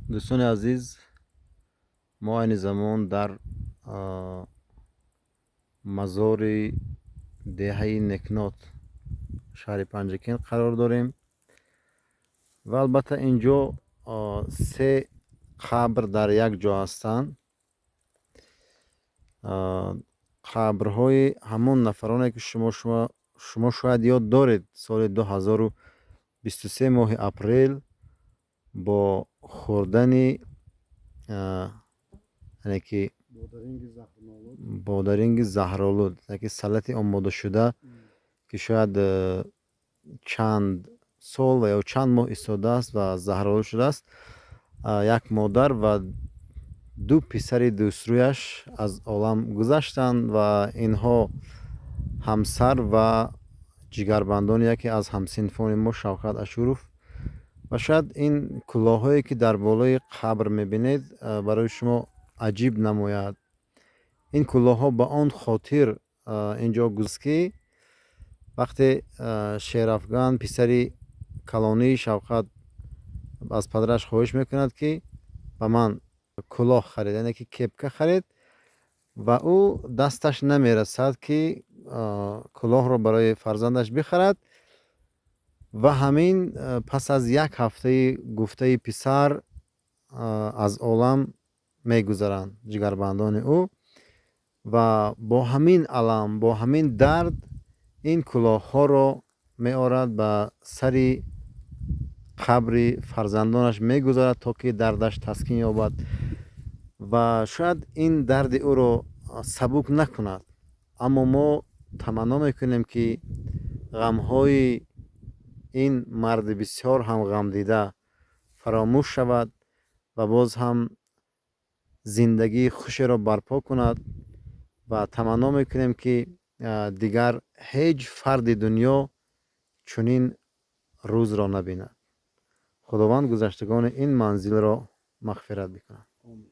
Дӯстони азиз, мо айни замон дар мазори деҳаи Некнот, шаҳри Панҷакент қарор дорем ва албатта ин ҷо се қабр дар як ҷо ҳастанд. Қабрҳои ҳамон нафароне, ки шумо шояд ёд доред, соли 2023 моҳи апрел бо хӯрдани, яъне ки бодаринги заҳролуд, яке салати омодашуда, ки шояд чанд сол ва ё чанд моҳ истодааст ва заҳролуд шудааст, як модар ва ду писари дӯстрӯяш аз олам гузаштанд. Ва инҳо ҳамсар ва ҷигарбандони яке аз ҳамсинфони мо, Шавкат Ашуров. Ва шояд ин кулоҳҳое, ки дар болои қабр мебинед, барои шумо аҷиб намояд. Ин кулоҳҳо ба он хотир ин ҷо гузашт, ки вақте Шерафган, писари калонии Шавқат, аз падараш хоҳиш мекунад, ки ба ман кулоҳ харед, яъне ки кепка харед, ва ӯ дасташ намерасад, ки кулоҳро барои фарзандаш бихарад. Ва ҳамин пас аз як ҳафтаи гуфтаи писар аз олам мегузаранд ҷигарбандони ӯ. Ва бо ҳамин алам, бо ҳамин дард ин кулоҳҳоро меорад, ба сари қабри фарзандонаш мегузорад, то ки дардаш таскин ёбад. Ва шояд ин дарди ӯро сабук накунад, аммо мо таманно мекунем, ки ғамҳои ин марди бисёр ҳам ғамдида фаромӯш шавад ва боз ҳам зиндагии хушеро барпо кунад. Ва таманно мекунем, ки дигар ҳеҷ фарди дунё чунин рӯзро набинад. Худованд гузаштагони ин манзилро мағфират бикунад. Омин.